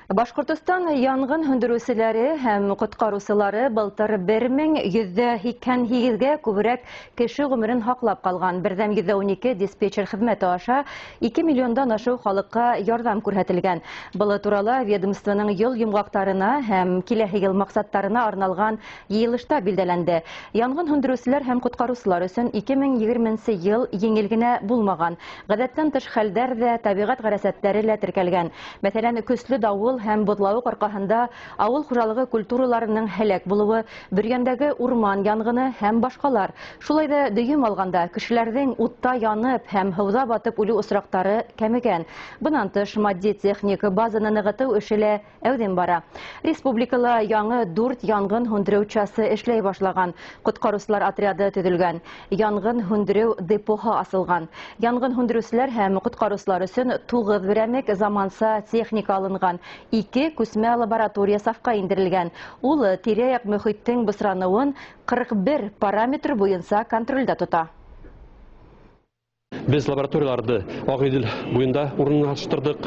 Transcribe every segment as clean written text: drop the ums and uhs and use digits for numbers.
Башҡортостан янғын һүндереүселәре һәм ҡотҡарыусылары былтыр 1188-гә күберәк кеше ғүмерен һаҡлап ҡалған. Берҙәм 112 диспетчер хеҙмәте аша 2 миллиондан ашыу халыҡҡа ярҙам күрһәтелгән. Был турала ведомствоның йыл йомғаҡтарына һәм киләһе йыл маҡсаттарына арналған йыйылышта билдәләнде. Янғын һүндереүселәр һәм ҡотҡарыусылар өсөн 2020 йыл еңел генә булмаған. Ғәҙәттән тыш хәлдәр ҙә, тәбиғәт ғәрәсәттәре лә теркәлгән. Мәҫәлән, көслө дауыл һәм боҙлауыҡ арҡаһында ауыл хужалығы культураларының һәләк булыуы, Бөрйәндәге урман янғыны һәм башҡалар. Шулай ҙа дөйөм алғанда кешеләрҙең утта янып һәм һыуҙа батып үлеү осраҡтары кәмегән. Бынан тыш матди техник базаны нығытыу эше лә әүҙем бара. Республикала яңы 4 янғын һүндереү часы эшләй башлаған. Ҡотҡарыусылар отряды төҙөлгән. Янғын һүндереү депоһы асылған. Янғын һүндереүселәр һәм ҡотҡарыусылар өсөн 9 берәмек заманса техника алынған. 2 күсмә лаборатория сафҡа индерелгән. Ул тирә-яҡ мөхиттең бысраныуын 41 параметр буйынса контролдә тота. Беҙ лабораторияларҙы Ағиҙел буйында урынлаштырҙыҡ.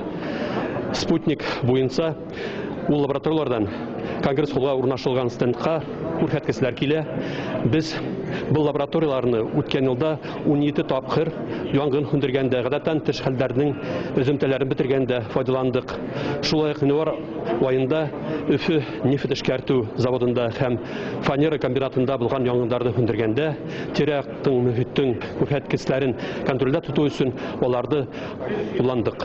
Спутник буйынса ул лабораторияларҙан конгресс холға урынлашылған стендҡа күрһәткеселәр килә. Беҙ был лабораторияларны үткән йылда 17 тапҡыр янғын һүндергәндә, ғәҙәттән тыш хәлдәрҙең өҙөмтәләрен бөтөргәндә файҙаландыҡ. Шулай уҡ ғинуар айында Өфө нефть эшкәртеү заводында һәм фанера комбинатында булған янғындарҙы һүндергәндә тирә-яҡтың мөхиттең күрһәткеселәрен контролдә тотоу өсөн уларҙы ҡулландыҡ.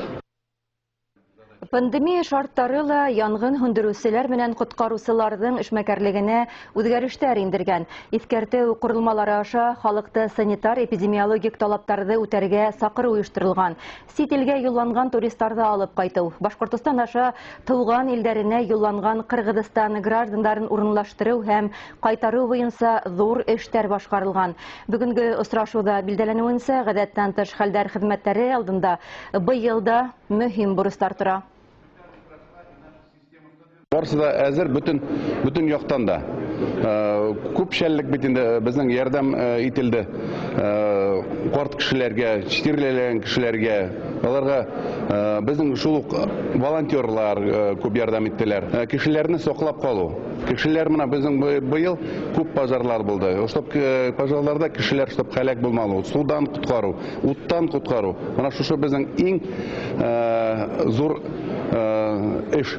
Пандемия шарттары ла янғын һүндереүселәр менән ҡотҡарыусыларҙың эшмәкәрлегенә үҙгәрештәр индергән. Иҫкәртеү ҡоролмалары аша халыҡты санитар-эпидемиологик талаптарҙы үтәргә саҡырыу ойошторолған. Сит илгә юлланған туристарҙы алып ҡайтыу, Башҡортостан аша тыуған илдәренә юлланған Ҡырғыҙстан граждандарын урынлаштырыу һәм ҡайтарыу буйынса ҙур эштәр башҡарылған. Бөгөнгө осрашыуҙа билдәләнеүенсә, ғәҙәттән тыш хәлдәр хеҙмәттәре алдында быйыл да мөһим бурыстар тора. Барысы да әзер бөтен яҡтан да. Күп шәллек бит инде беҙҙең ярҙам ителде. Ҡарт кешеләргә, сирләгән кешеләргә, аларға беҙҙең шул уҡ волонтерлар күп ярҙам иттеләр. Кешеләрне һаҡлап ҡалыу. Кешеләр менән беҙҙең быйыл күп пожарлар булды. Чтоб пожарларда кешеләр чтоб һәләк булманы, судан ҡотҡарыу, уттан ҡотҡарыу. Мына шушы беҙҙең иң ҙур эш.